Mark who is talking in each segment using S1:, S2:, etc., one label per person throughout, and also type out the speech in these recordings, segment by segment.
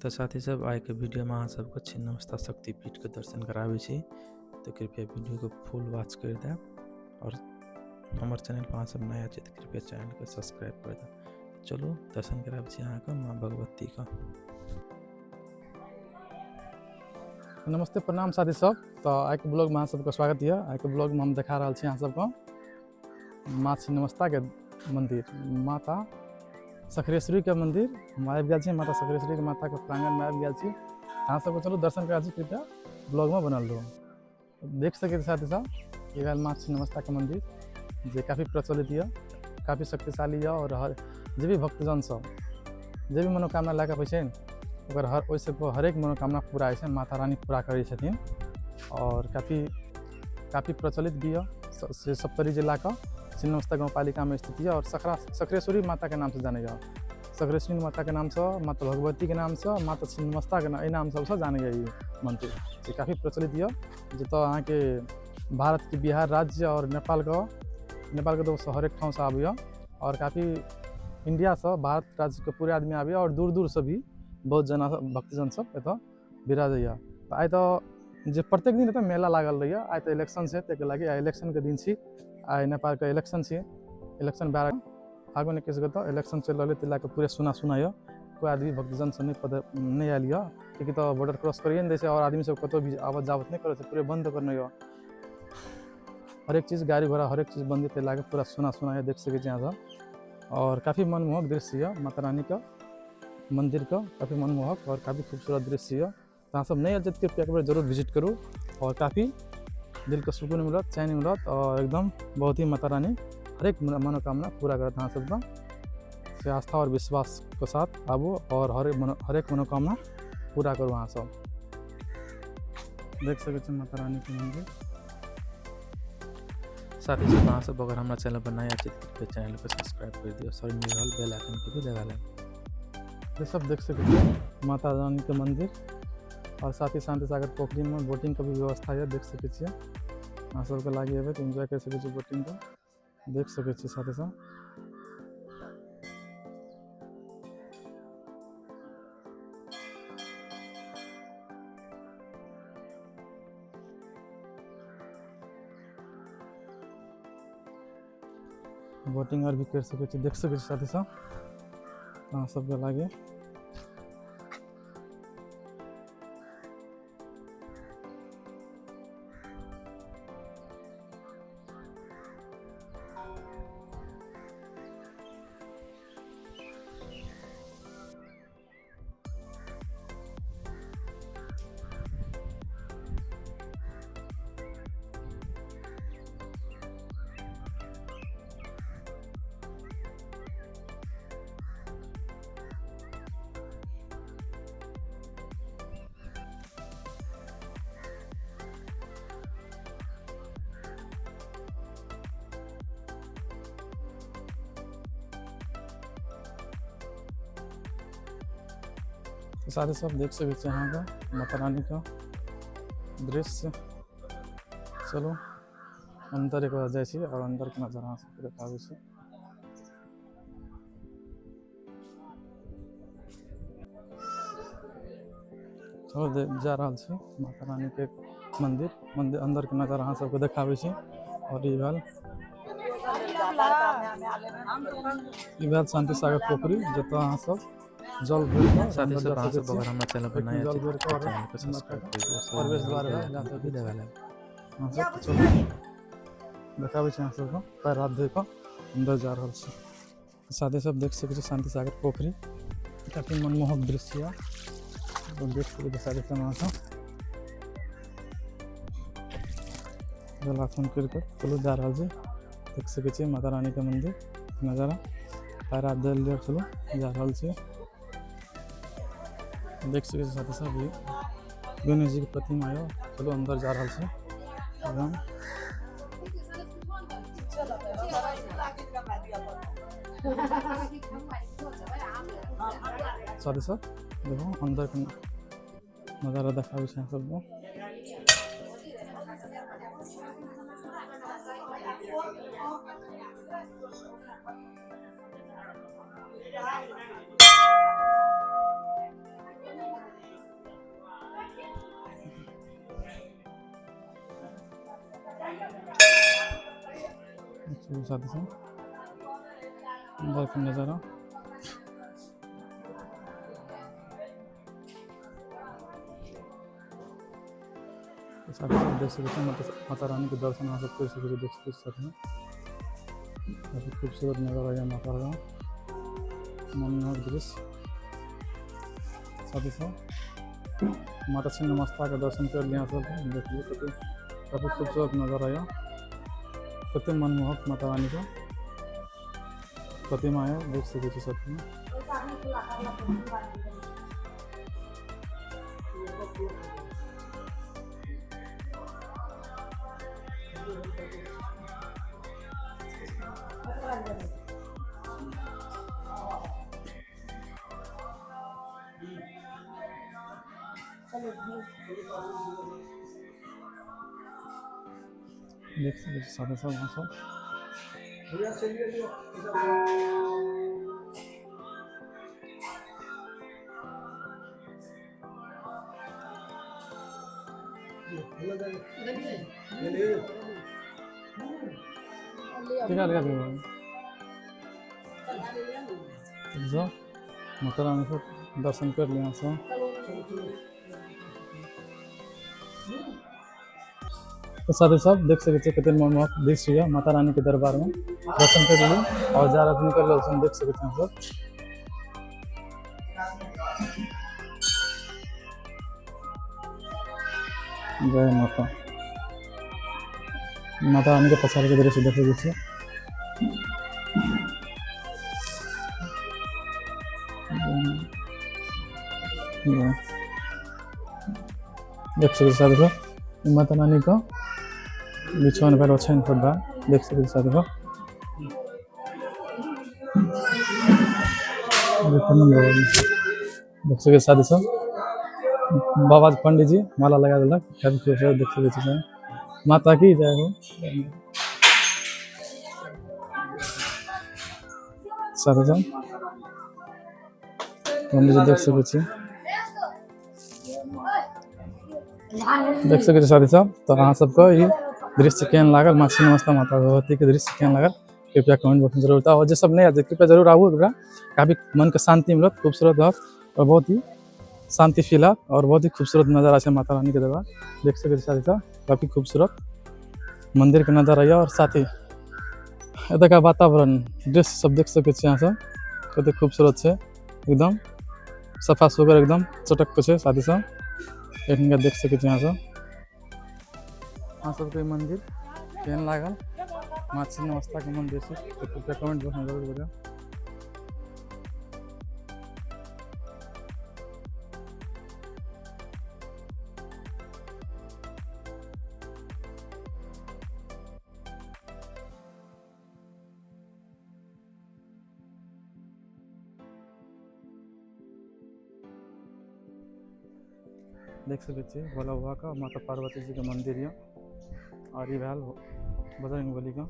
S1: तऽ साथी सब आइके वीडियोमे अहाँ सबके छिन्नमस्ता शक्तिपीठके दर्शन कराबै छी। तऽ कृपया वीडियोके फुल वॉच करि देब और हमर चैनल पर अहाँ सब नया छी तऽ कृपया चैनलके सब्सक्राइब कर देब। चलू दर्शन कराबै छी अहाँके माँ भगवतीके।
S2: नमस्ते प्रणाम साथी सब। तो आइके ब्लॉगमे अहाँ सबके स्वागत यऽ। आइके ब्लॉगमे हम देखा रहल छी अहाँ सबके माँ छिन्नमस्ताके मंदिर, माता सखरेश्वरीके मंदिर। हम आबि गेल छी माता सखरेश्वरीके माताके प्रांगणमे आबि गेल छी। अहाँ सबके चलू दर्शन करा छी, कृपया ब्लॉगमे बनल रहू। देख सकै छी साथी सब, ई भेल माँ छिन्नमस्ताके मंदिर जे काफी प्रचलित यऽ, काफी शक्तिशाली यऽ। और हर जे भी भक्तजन सब जे भी मनोकामना लए कऽ अबै छै ओकर हर ओहि सबके हरेक मनोकामना पूरा होइ छै, माता रानी पूरा करै छथिन। और काफी काफी प्रचलित भी यऽ। से सप्तरी जिलाके छिन्नमस्ता गाउँपालिकामे स्थित यऽ और सखरेश्वरी माताके नामसँ जानै यऽ। सखरेश्वरी माताके नामसँ, माता भगवतीके नामसँ, माता छिन्नमस्ताके नाम, एहि नाम सबसँ जानै यऽ ई मन्दिर जे काफी प्रचलित यऽ। जतऽ अहाँके भारतके बिहार राज्य और नेपालके तऽ हरेक ठामसँ आबैए और काफी इंडियासँ भारत राज्यके पूरे आदमी आबैए और दूर दूरसँ भी बहुत जना भक्तजन सब एतऽ बिराजैए। तऽ आइ तऽ जे प्रत्येक दिन एतऽ मेला लागल रहैए, आइ तऽ इलेक्शन छै, ताहिके लागि आइ इलेक्शनके दिन छी। आइ नेपालके इलेक्शन छी, इलेक्शन 12 फागुन 21 गते इलेक्शन चलि रहलै, ताहि लए कऽ पूरे सुना सुना यऽ। कोइ आदमी भक्तजन सब नहि आयल यऽ, कियाकि तऽ बॉर्डर क्रॉस करिए नहि दै छै और आदमी सब कतहु भी आवत जावत नहि करै छै, पूरे बंद करने यऽ हरेक चीज, गाड़ी घोड़ा हरेक चीज बंद, ताहि लए कऽ पूरा सुना सुना यऽ। देख सकै छी अहाँ सब और काफी मनमोहक दृश्य यऽ माता रानीके मंदिरके, काफी मनमोहक और काफी खूबसूरत दृश्य यऽ। तऽ अहाँ सब नहि आयल छी तऽ कृपया एक बेर जरूर विजिट करू और काफी दिलके सुकून मिलत, चैन मिलत और एकदम बहुत ही माता रानी हरेक मनोकामना पूरा करत अहाँ सबके। से आस्था और विश्वास के साथ आबू और हरेक मनोकामना पूरा करू अहाँ सब। देख सकै छी माता रानी के मंदिर।
S1: साथी सब अहाँ सब अगर हमरा चैनल पर नया छी तऽ चैनल के सब्सक्राइब कर दियौ, सर मिल रहल बेल आइकन के भी दबा लेब।
S2: ये सब देख सकै छी माता रानी के मंदिर और साथ ही शांति सागर पोखरी में बोटिंग के भी व्यवस्था यऽ, देख सकै छियै। अहाँ सबके लागि एबै तऽ एन्जॉय कर सकै छी बोटिंग के, देख सकै छी साथे साथ। बोटिंग आर भी कर सकै छी, देख सकै छी साथे साथ अहाँ सबके लागे। सारे सब देख सकै छी अहाँके माता रानीके दृश्य। चलू अंदर एक बार जाइ छी और अंदर के नजारा अहाँ सबके देखाबै छी। चलू जा रहल छी माता रानी के मंदिर, मंदिर अंदर के नजारा अहाँ सबके देखाबै छी। और ई भेल शांति सागर पोखरी जतऽ अहाँ सब जल भरि कऽ
S1: साथी
S2: अंदर
S1: सब
S2: जा
S1: अहाँ
S2: सकै
S1: सब
S2: छी।
S1: अगर हमरा चैनल पर
S2: एक
S1: नया
S2: जल
S1: छी
S2: भरि कऽ
S1: तऽ
S2: और
S1: चैनल के सब्सक्राइब कर दियौ,
S2: प्रवेश द्वार
S1: बेल
S2: भेल,
S1: आइकन
S2: जा
S1: के
S2: सकै
S1: भी
S2: छी।
S1: दबा लेब।
S2: अहाँ सब चलू देखाबै छी अहाँ सबके, पैर हाथ धोइ कऽ अंदर जा रहल छी। साथी सब देख सकै छी शांति सागर पोखरी, काफी मनमोहक दृश्य यऽ, देख सकै छी साथी सब अहाँ सब। जलासन करि कऽ चलू जा रहल छी, देख सकै छी माता रानी के मंदिर नजारा। पैर हाथ धोइ लिअ, चलू जा रहल छी। देख सकै छी साथी सब ई गणेश जी के प्रतिमा यऽ, चलू अंदर जा रहल छी। एकदम साथी सब देखो अंदर के नजारा देखाबै छै अहाँ सबके। सकै साथी सब अंदर के नजारा। साथ ही देख सकै छी माता रानी के दर्शन अहाँ सब कर सकै छी। देख सकै छी साथ में काफी खूबसूरत नजारा यह माता का मनमोहक दृश्य। साथ ही साथ माता छिन्नमस्ता के दर्शन कर लिया सब। देखिए काफी खूबसूरत नजारा यह, कते मनमोहक माता रानी का प्रतिमा है। देख सकै छी साथ में। देख सकै छी साथी सब अहाँ सब। माता रानी के दर्शन कर लिया सब। तो साथी सब देख सकै छी कते मनमोहक दृश्य यऽ माता रानी के दरबार में दर्शन कर लियौ और जा निकल रहल छी। देख सकै छी अहाँ सब। जय माता। माता रानी के पछाड़ के दृश्य देख सकै छी। देख सकै छी साथी सब माता रानी का बिछौन पर ओछाइन पर बा। देख सकै छी साथी सब। देख सकै छी साथी सब बाबा पंडित जी माला लगा देलक। काफी खूबसूरत देख सकै छी माता की जय हो। साथी सब पंडित जी देख सकै छी। देख सकै छी साथी सब। तो अहाँ सबके ई दृश्य केहन लागल माँ छिन्नमस्ता माता भगवती के दृश्य केहन लागल कृपया कमेंट बॉक्स में जरूर बताओ। और जे सब नहीं आते कृपया जरूर आबू, एकरा काफी मन के शांति मिलत, खूबसूरत रहत और बहुत ही शांति फील हत और बहुत ही खूबसूरत नज़ारा है माता रानी के दरबार। देख सकै छी साथी सब काफी खूबसूरत मंदिर के नज़ारा यऽ। और साथ ही एतुका वातावरण दृश्य सब देख सकै छी अहाँ सब कते खूबसूरत छै, एकदम सफा सुगर एकदम चटक छै। साथी सब एखन देख सकै छी अहाँ सब। अहाँ सबके मंदिर केहन लागल माँ छिन्नमस्ता के मंदिर से तो कृपया कमेंट बॉक्स में जरूर बताओ। देख सकै छी भोला बाबा का माता पार्वती जी के मंदिर यऽ और ई भेल बजरंगबली का।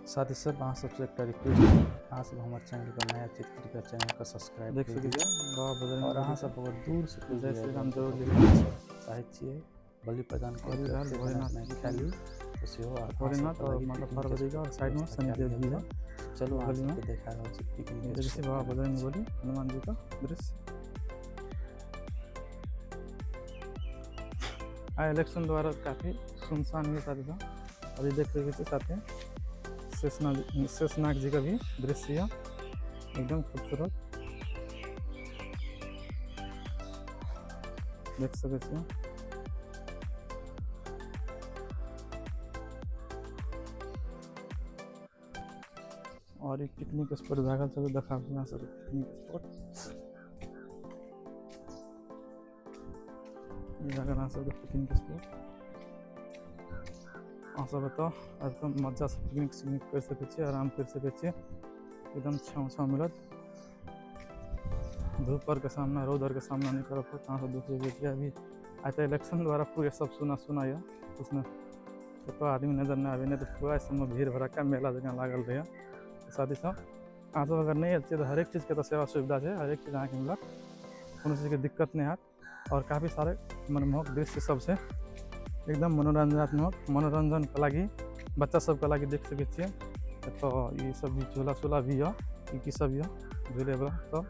S1: साथ ही सब अहाँ सबसे एकटा रिक्वेस्ट, अहाँ सब हमर चैनल पर नया छी कृपया चैनल के सब्सक्राइब
S2: देख सकै छी बाबा बजरंगबली।
S1: और अहाँ सब अगर दूर से कोई
S2: जय श्री राम जरूर
S1: चाहै छियै बलि प्रदान
S2: और
S1: कऽ
S2: इधर भोलेनाथ
S1: खाना ली तो सेहो अहाँ
S2: भोलेनाथ
S1: सबके
S2: और
S1: लगी
S2: माता
S1: पिकनिक
S2: पार्वती का और साइड में
S1: व्यवस्था कयल
S2: शनिदेव
S1: गेल
S2: भी
S1: छै।
S2: है।
S1: चलू अहाँ
S2: बगल में
S1: सबके देखा रहल छी पिकनिक
S2: देखै छी
S1: स्पॉट
S2: बाबा
S1: केना
S2: बजरंगबली हनुमान जी का दृश्य। आ इलेक्शन द्वारा काफी सुनसान है साथी साथ। अभी देख सकै छी साथे शेषनाग जी का भी दृश्य है एकदम खूबसूरत। देख सकै छी। और एक पिकनिक स्पॉट भए गेल। चलू देखाबी अहाँ सबके पिकनिक स्पॉट। ई भए गेल अहाँ सबके पिकनिक स्पॉट। अहाँ सब एतऽ आबि कऽ मजासँ पिकनिक सिकनिक करि सकै छी, आराम करि सकै छी, एकदम छाँव छाँव मिलत। धूप आरके सामना रौद आरके सामना नहि करऽ पड़त। अहाँ सब देख सकै छी अभी आइ तऽ इलेक्शन द्वारा पूरे सब सुना सुना यऽ, उसमे कतौ आदमी नजर नहि आबै, नहि तऽ पूरा सबमे भीड़ भड़क्का मेला जकाँ लागल रहैए। साथ ही साथ अहाँ सब अगर नहि आयल छियै तऽ हरेक चीजके एतऽ सेवा सुविधा छै, हरेक चीज अहाँके मिलत, कोनो चीजके दिक्कत नहि हैत। आओर काफी सारे मनमोहक दृश्य सब छै, एकदम मनोरंजनात्मक, मनोरंजनके लागि बच्चा सबके लागि देख सकै छियै। एतऽ ई सब भी झूला चूला भी यऽ, ई की सब यऽ झूलेवला सब,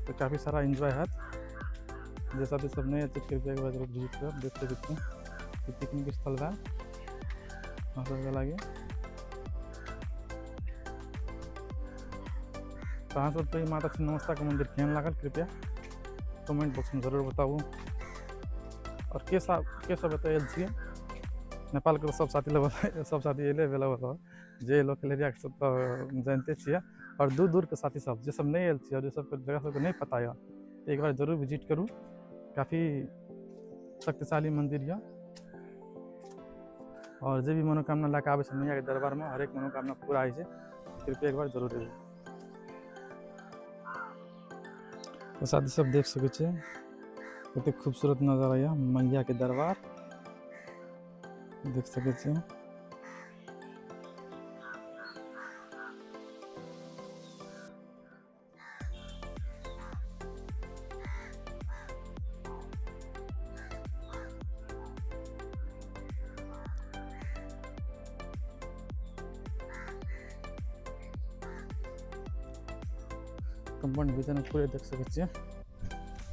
S2: तऽ काफी सारा एन्जॉय हैत। जे साथी सब नहि एतै कृपया एक बार जरूर विजिट करब। देख सकै छियै ई पिकनिक स्थल भेल अहाँ सबके लागि। तऽ अहाँ सबके ई माता छिन्नमस्ताके मन्दिर केहन लागल कृपया कमेंट बॉक्समे जरूर बताबू। आओर के सब एतऽ आयल छियै नेपालके तऽ सब साथी लगभग सब साथी एले भेल लगभग, जे लोकल एरियाके सब तऽ जानिते छियै। आओर दूर दूरके साथी सब जे सब नहि आयल छियै, जे सबके जगह सबके नहि पता यऽ, तऽ एक बार जरूर विजिट करू। काफी शक्तिशाली मन्दिर यऽ और जे भी मनोकामना लए कऽ आबै छै मैयाके दरबारमे हरेक मनोकामना पूरा होइ छै। कृपया एक बार जरूर एबै। तऽ साथी सब देख सकै छियै कतेक खूबसूरत नजारा यऽ मैयाके दरबार, देख सकै छियै। कंपाउंड भीतर पूरे देख सकै छियै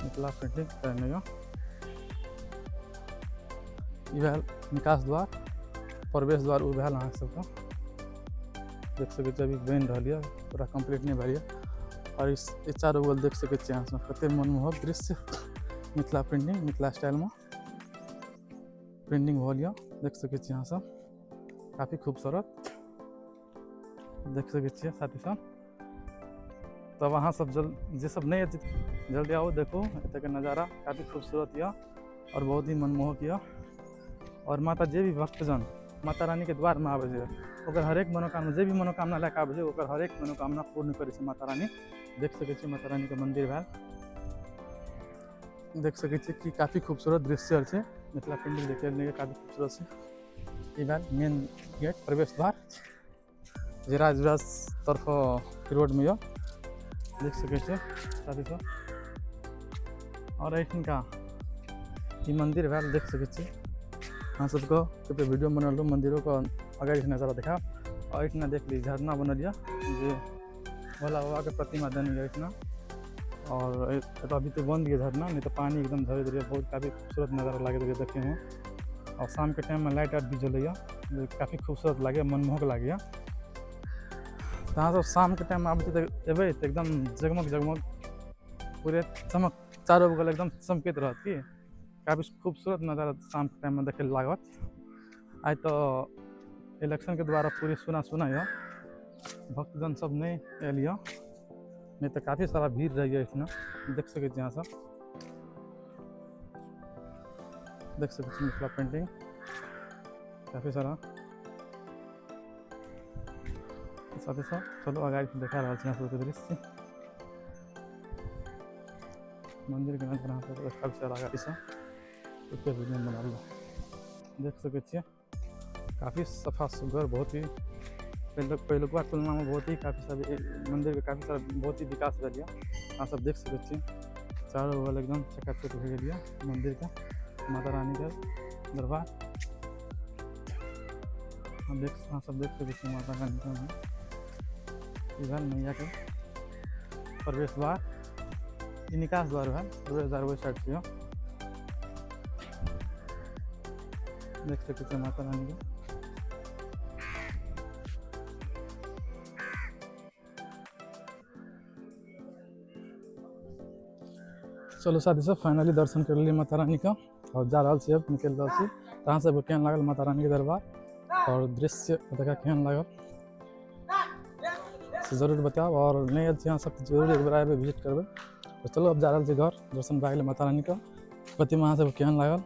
S2: मिथिला पेंटिंग करने यऽ। ई भेल निकास द्वार, प्रवेश द्वार ओ भेल अहाँ सबके देख सकै छियै। अभी बनि रहल यऽ, पूरा कम्प्लीट नहि भेल यऽ। और इस चारू बगल देख सकै छियै अहाँ सब कते मनमोहक दृश्य मिथिला पेंटिंग मिथिला स्टाइलमे पेंटिंग भऽ यऽ, देख सकै छियै अहाँ सब काफी खूबसूरत देख सकै छियै साथी सब। तब अहाँ सब जे सब नहि अथी जल्दी आउ, देखू एतऽके नजारा काफी खूबसूरत यऽ और बहुत ही मनमोहक यऽ। और माता जे भी भक्तजन माता रानी के द्वार में आबै छै ओकर हरेक मनोकामना, जे भी मनोकामना लए कऽ आबै छै ओकर हरेक मनोकामना पूर्ण करै छै माता रानी। देख सकै छियै माता रानी के मंदिर भेल, देख सकै छियै कि काफी खूबसूरत दृश्य छै। मिथिला पेंटिंग देखे लए काफी खूबसूरत छै। ई भेल मेन गेट प्रवेश द्वार जे राजविराज तरफ रोड में यऽ, देख सकै छियै साथी सब। और एहिठिनका ई मंदिर भेल, देख सकै छियै अहाँ सबके कते वीडियो बनल रहौ मंदिरों के अगाड़ी से नजारा देखायब। और एहिठिना देख ली झरना बनल यऽ जे भोला बाबा के प्रतिमा देने यऽ एहिठिना। और एतऽ अभी तऽ बंद यऽ झरना, नहीं तऽ पानी एकदम झरैत रहै, बहुत काफी खूबसूरत नजारा लागैत रहै देखैमे। और शाम के टाइम में लाइट आर भी जलैया जे काफी खूबसूरत लागैया, मनमोहक लागैया। तऽ अहाँ सब शाम के टाइम में आबै छी तऽ एबै तऽ एकदम जगमग जगमग पूरे चमक चारू बगल एकदम चमकैत रहत, की काफी खूबसूरत नजारा शाम के टाइम में देखे लागत। आइ तऽ इलेक्शन के द्वारा पूरी सुना सुना यऽ, भक्तजन सब नहीं आयल यऽ, नहीं तऽ काफी सारा भीड़ रहैया एहिठिना, देख सकै छी अहाँ सब। देख सकै छी मिथिला पेंटिंग काफी सारा। साथी सब चलू अगाडि देखा रहल छी अहाँ सबके दृश्य मंदिर के नजर अहाँ सबके काफी सारा अगाडि से एते वीडियो बनाल देख सकै छियै। काफी सफा सुघर, बहुत ही पहिलुका तुलना में बहुत ही काफी सारा मंदिर के काफी सारा बहुत ही विकास भेल यऽ, अहाँ सब देख सकै छियै। चारू बगल एकदम चकाचक भए गेल यऽ मंदिर के, माता रानी के दरबार। अहाँ सब देख सकै छियै माता रानी के ई भेल मैया के प्रवेश द्वार, ई निकास द्वार भेल, प्रवेश द्वार ओहि साइड से यऽ, देख सकै छियै माता रानी के। चलो साथी सब फाइनली दर्शन कर लिए माता रानी का और जा रहल छी, अब निकल रहल छी। तऽ अहाँ सबके केहन लागल माता रानी के दरबार और दृश्य एतुका केहन लागल से जरूर बतायब। और नहि आयल छी अहाँ सब तऽ जरूर एक बेर आबि विजिट करबै। तऽ चलो अब जा रहल छी घर, दर्शन भए गेलै माता रानी के प्रतिमा। अहाँ सबके केहन लागल?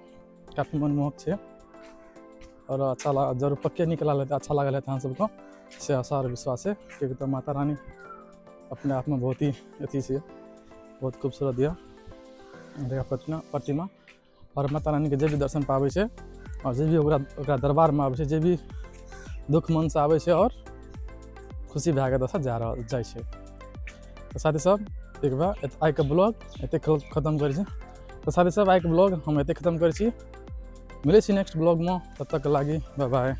S2: काफी मनमोहक छै और अच्छा लागल, जरूर पक्के नीक लागल हेतै, अच्छा लागल हेतै अहाँ सबके से आशा और विश्वास है, कियाकि तऽ माता रानी अपने आप में बहुत ही अथी छै, बहुत खूबसूरत यऽ देखा प्रतिमा। और माता रानी के जे भी दर्शन पाबै छै और जे भी ओकरा दरबार में आबै छै, जे भी दुख मन से आबै छै और खुशी भए कऽ एतऽसँ जा रहल जाइ छै। तऽ साथी सब, एक बार आइके ब्लॉग एते खतम करै छी। तऽ साथी सब, आइके ब्लॉग हम एते खतम करै छी। मिलै छी नेक्स्ट ब्लॉगमे, तब तक लागि बाय बाय।